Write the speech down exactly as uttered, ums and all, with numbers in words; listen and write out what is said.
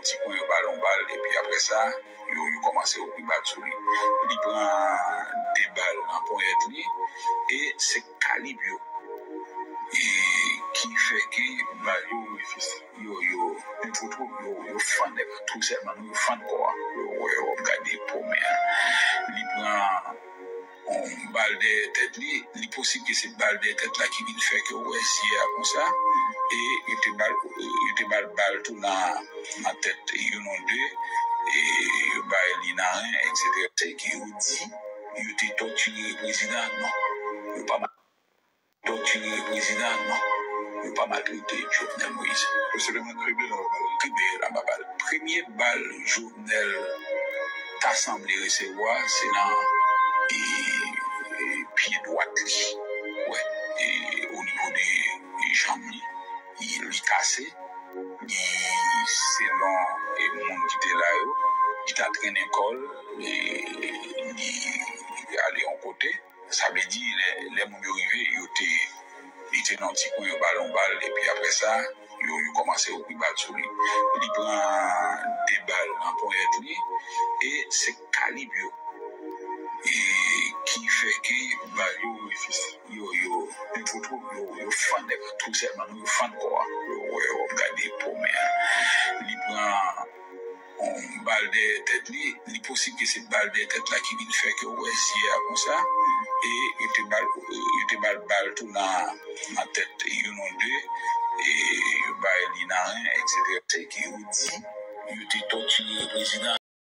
ti kwen yo ba l yon bal, epi apre sa, yo, yo kòmanse ouvri bal sou li. Li pran de bal nan ponyèt li, e se kalib yo e ki fè ke bal yo refisi yo, yo, yo, yo fann, tou sèlman, yo fann kò a. Yo, yo, yo gade po men an. Li pran yon bal dèyè tèt li, li posib ke se bal dèyè tèt la ki vin fè ke w wè zye a konsa, e yo te bal, yo te bal bal tou nan, nan tèt youn ou de, e yo bay li nan ren, etsetera. Se ke yo di, yo te tòtire prezidan, non. Yo pa tòtire prezidan, non. Yo pa maltrete Jovenel Moïse. Yo senpleman krible l anba bal. Krible l anba bal. Premye bal Jovenel ta sanble resevwa, se nan e, e, pye dwat li. Wè, e, o nivo de, de janm li, li, li kase. Li, selon e, moun ki te la yo, li ta trennen kò l, e, li ale yon kote. Sa vle di, lè, lè moun yo rive, yo te, li te nan ti kwen, yo ba l yon bal, epi apre sa, yo, yo kòmanse ouvri bal sou li. Li pran de bal nan ponyèt li, e se kalib yo e ki fè ke bal yo refisi yo, yo, yo, yo fann, tou sèlman, yo fann kò a. Yo, yo, yo gade po men an. Li pran yon bal dèyè tèt li, li posib ke se bal dèyè tèt la ki vin fè ke w wè zye a konsa, e yo te bal, yo te bal bal tou nan, nan tèt youn ou de, e yo bay li nan ren, etsetera. Se ke yo di, yo te tòtire prezidan.